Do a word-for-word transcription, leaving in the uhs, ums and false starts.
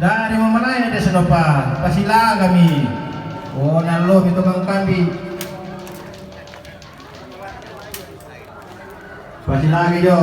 Dari mamalai na de sinopa, pasilagami. O, nallo mi tukang kambi. Pasilagi jo.